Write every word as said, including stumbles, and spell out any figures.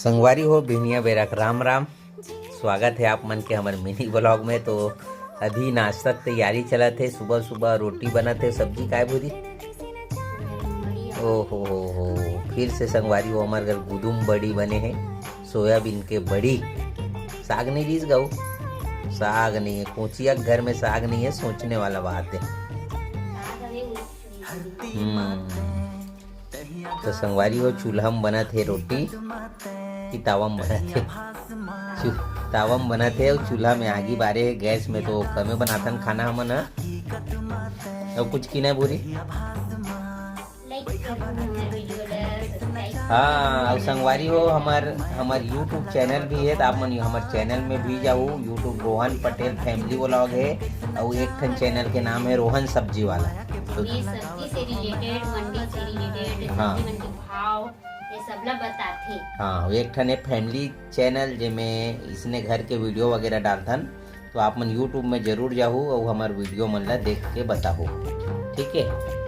संगवारी हो, बिहनिया बेरा के राम राम। स्वागत है आप मन के हमर मिनी ब्लॉग में। तो अभी नाश्ता के तैयारी चलत है, सुबह सुबह रोटी बनत है, सब्जी काय भूरी? ओ हो हो हो, फिर से संगवारी हो, हमर घर गुदुम बड़ी बने है, सोयाबीन के बड़ी। साग नहीं रीस गऊ, साग नहीं है, कोचिया के घर में साग नहीं है, सोचने वाला बात है। हम्म। तो संगवारी हो, चूल्हा में बनत हे रोटी कि तावा में बनत हे? चू-, तावा में बनत हे अउ चूल्हा में आगी बारे हे। गैस में तो कमे बनाथन खाना हमन ह। अउ कुछ की नहीं भूरी? हाँ, अउ संगवारी हो, हमर हमर YouTube चैनल भी है, तो आप मन हमर चैनल में भी जाऊ। YouTube Rohan Patel family vlog है, अउ एक ठन चैनल के नाम है रोहन सब्जी वाला। तो ये सब्जी से रिलेटेड, मंडी से रिलेटेड, हाँ। सब्जी मन के भाव, ये सब ला बताथे। हाँ, एक ठन फैमिली चैनल जेमे इसने घर के वीडियो वगैरह डालथन, तो आप मन YouTube में जरूर जाहू अउ हमर वीडियो मन ला देख के बताहू, ठीक है?